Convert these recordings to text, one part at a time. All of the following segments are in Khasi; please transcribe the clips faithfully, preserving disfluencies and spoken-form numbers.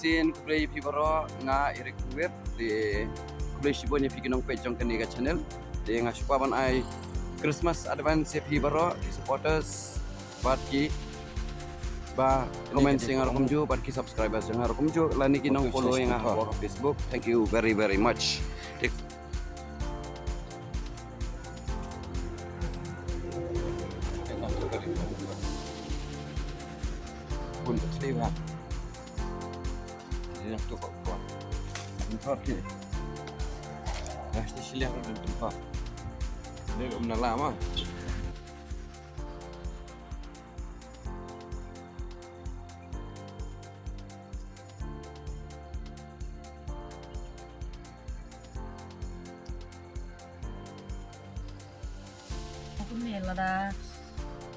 Te khublei ïa phi baroh, nga Eric Kuwait, te khublei shibun ïa phi ki nongpeit jong kane ka channel. Te nga shu kwah ban ai Christmas advance ïa phi baroh ki supporters bad ki ba comment ïa nga ruh kumjuh bad ki subscribers ïa nga ruh kumjuh lane ki nongfollow ïa nga hapoh Facebook. Thank you very very much. Te Kumne lada,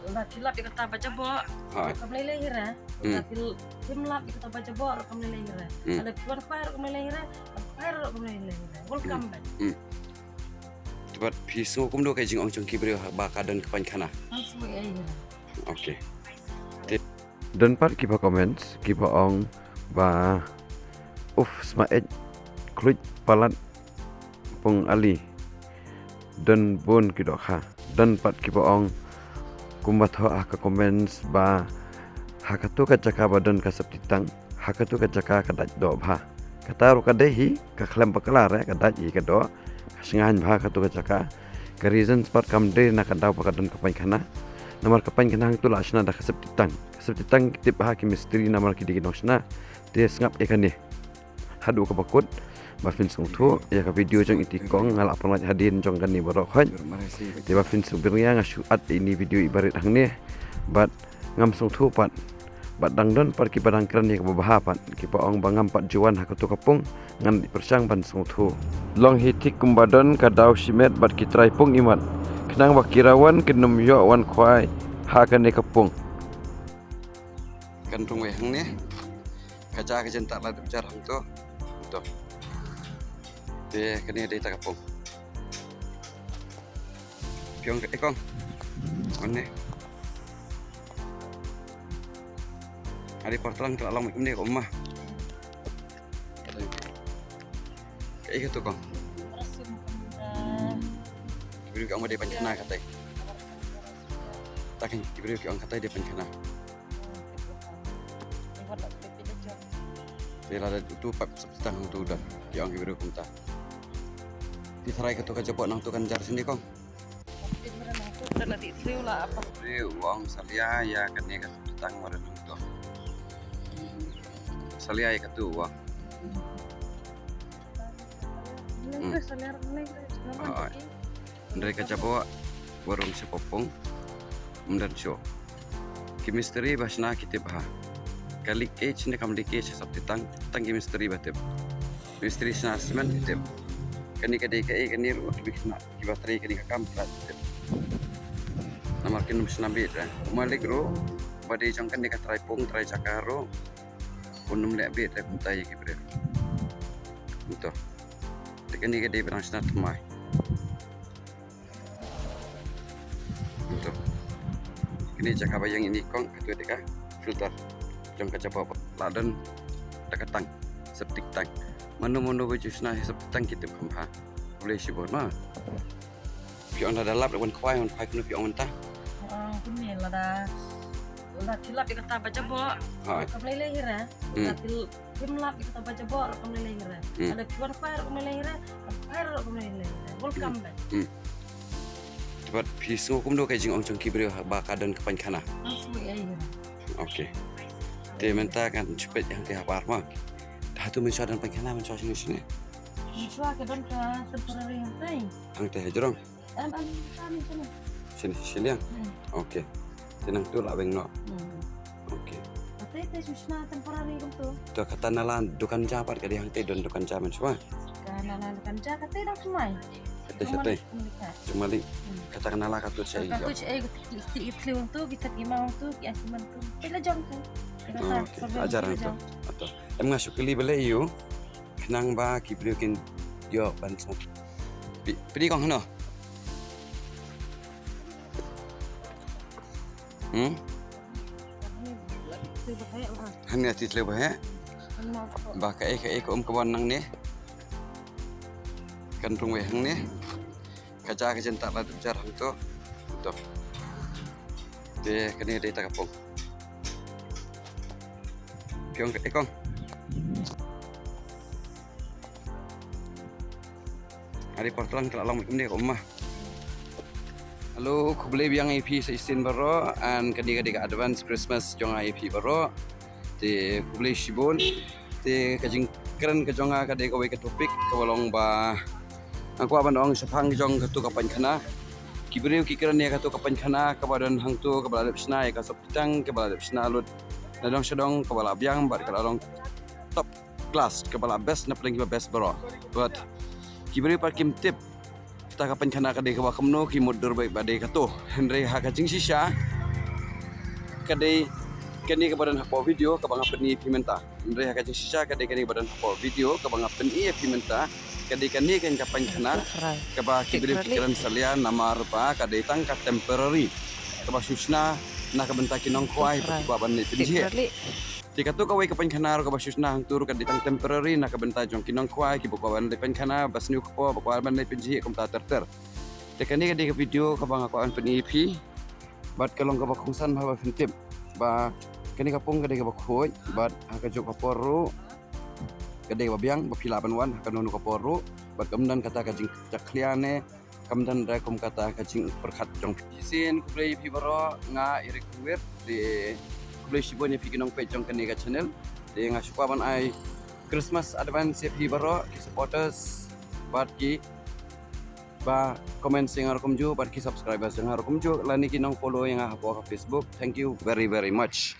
lada phi lap ïa kata ba jaboh, ha, kam lei lei hi re. Hmm. Lada phi, phim lap ïa kata ba jaboh, kam lei lei hi re. Hmm. Lada phi wan khwai, kam lei lei hi re. Khwai, kam lei lei hi re. Welcome back. Hmm. Te bad phi sngew kumno ka jingong jong ki briew ba ka don ka painkhana? Ngam sngew ei ei hi re. Okay. Te don pat kiba comments kiba ong ba, uf, sma ej, khluit palat pung ali. Don bun ki dohkha. Don pat kiba ong kumba thoh ha ka comments ba ha katu ka jaka ba don ka septic tank, ha katu ka jaka ka dait doh bha. Kata ruh ka dei hi, ka khlem bakla re, ka dait hi ka doh, ka shngaiñ bha katu ka jaka. Ka reason pat kam dei na ka daw ba ka don ka painkhana. Namar ka painkhana hangtu la shna da ka septic tank. Ka septic tank ki tip bha ki mistri namar ki dei ki nongshna. Te sngap ïa kane. Haduh kaba kut ba phin sngewthuh ïa ka video jong iti kong nga la pynlait hadien jong kane baroh khoit. Te ba phin sngewbha ïa nga shu at ïa ini video iba rit hangne. Bad ngam sngewthuh pat. Bad dang don pat kiba dang kren ïa kaba bha pat. Kiba ong ba ngam pat ju wan ha katu ka pung. Ngan pyrshang ban sngewthuh. Long hi thik kumba don ka daw shimet bad ki trai pung imat. Khnang ba ki rawan kin ym ïoh wan khwai ha kane ka pung. Kan rung wei hangne. Ka ja ka jenta la dep jar hangto. To. Te kane dei ta ka pung. Phi ong ka ekong. One. Adi portlang ka la long kumne ko ma. Ka ei ka tu kong. Ki briew ki ong ba dei painkhana katai. Ta ki briew ki ong katai dei painkhana. Te lada utu pat septic tank hangtu don. Ki ong ki briew kumta. Te tharai katu ka jaboh nangtu kan jar shane kong. Briew u ong salia ïa kane ka septic tank marwei nangtu. Salia ïa katu u ong. Hmm. Hynrei ka jaboh ba rung sha ka pung. Ym don shuh. Ki mistri ba shna ki tip ha ka leakage ne kam leakage ha septic tank, tang ki mistri ba tip. Mistri shna cement ki tip. Kane ka dei kaei kane ruh kiba khynnah kiba trei kane ka kam ki la tip. Namar kin ym shna beit re. U malik ruh ba dei jong kane ka trai pung trai jaka ruh un ym leh beit re kumta ïa ki briew. Kumta. Te kane ka dei ba dang shna thymmai. Kumta. Kine jaka ba ïeng ine kong katu dei ka filter jong ka jaboh ba la don da ka tank, septic tank. Mano mano ba ju shna septic tank ki tip kham bha. Khublei shibun ma. Phi ong lada lap da wan khwai, wan khwai kumno phi ong mynta? Ong kumne lada, lada phi lap ïa kata ba jaboh, ha, kam lei lei hi re. Hmm. Lada phi, phim lap ïa kata ba jaboh kam lei lei hi re. Hmm. Lada phi wan khwai kam lei lei hi re. Khwai kam lei lei hi re. Welcome back. Hmm. Te bad phi sngew kumno ka jingong jong ki briew ba ka don ka painkhana? Ngam sngew ei ei hi re. Okay. Te mynta kan shu peit hangtei habar ma. Hato mynshuwa don painkhana, mynshuwa shane shane? Mynshuwa ka don ka temporary hangtei. Hangtei hajrong? Em, em, em, em, em. Shane shiliang? Hmm. Okay. Te nangtu la weng noh. Hmm. Okay. Ate te shu shna temporary kumtu. To kata nala dukan ja pat ka dei hangtei don dukan ja mynshuwa. Ka nala dukan ja kata dang thymmai. Kata shatei. Jong malik. Hmm. Kata ka nala ka tut shaei. Ka tut shaei, ki, ki, ki thliew tu, ki tep ïa ma tu, ki ai cement tu. Peit la jong tu. Oh, okay. Ajar tu. Ato. Em nga shu kylli balei ïa u. Khnang ba ki briew kin ïoh ban sngewthuh. Phi, phi dei kong hano? Hmm? Hangne ti thliew ba heh. Ba kaei kaei ka um ka wan nangne. Kan rung wei hangne. Ka ja ka jin ta la dep jar hangto. To. Te kane dei ta ka pung. Phi ong kaei kong. Hari por tlang tla long kumne ka um ma. Hello, khublei biang ïa phi sa shisien baroh, and kane ka dei ka advance Christmas jong nga ïa phi baroh. Te khublei shibun. Te ka jingkren ka jong nga ka dei kawei ka topic kaba long ba nga kwah ban ong shaphang jong kato ka painkhana. Ki briew ki kren ïa kato ka painkhana kaba don hangto kaba la lip shna ïa ka sop tang kaba la lip shna lut na dong sha dong kaba la biang bad ka la long top class kaba la best na pdeng kiba best baroh. But ki briew pat kim tip kata ka painkhana ka dei kaba kumno, ki mutdur beit ba dei kato. Hynrei ha ka jingshisha ka dei kane kaba don hapoh video kaba nga pyni ïa phi mynta. Hynrei ha ka jingshisha ka dei kane kaba don hapoh video kaba nga pyni ïa phi mynta. Ka dei kane ka painkhana kaba ki briew ki kren salia namar ba ka dei tang ka temporary kaba shu shna na ka bynta ki nongkhwai ba ki kwah ban leit pynjhieh. Te kato kawei ka painkhana ruh kaba shu shna hangto ruh ka dei tang temporary na ka bynta jong ki nongkhwai kiba kwah ban leit painkhana ba sniew kpoh ba kwah ban leit pynjhieh kumta ter ter. Te kane ka dei ka video kaba nga kwah ban pyni ïa phi. Bad ka long kaba kongsan bha ba phin tip ba kane ka pung ka dei kaba khuid bad ha kajuh ka por ruh ka dei kaba biang ba phi lah ban wan ha kano kano ka por ruh. Bad kam don kata ka jingjakhlia ne kam don re kum kata ka jingpyrkhat jong phi. Shisien khublei ïa phi baroh, nga Eric Khuid. Te khublei shibun ïa phi ki nongpeit jong kane ka channel. Te nga shu kwah ban ai Christmas advance ïa phi baroh ki supporters bad ki ba comment ïa nga ruh kumjuh bad ki subscribers ïa nga ruh kumjuh lane ki nong follow ïa nga hapoh ka Facebook. Thank you very very much.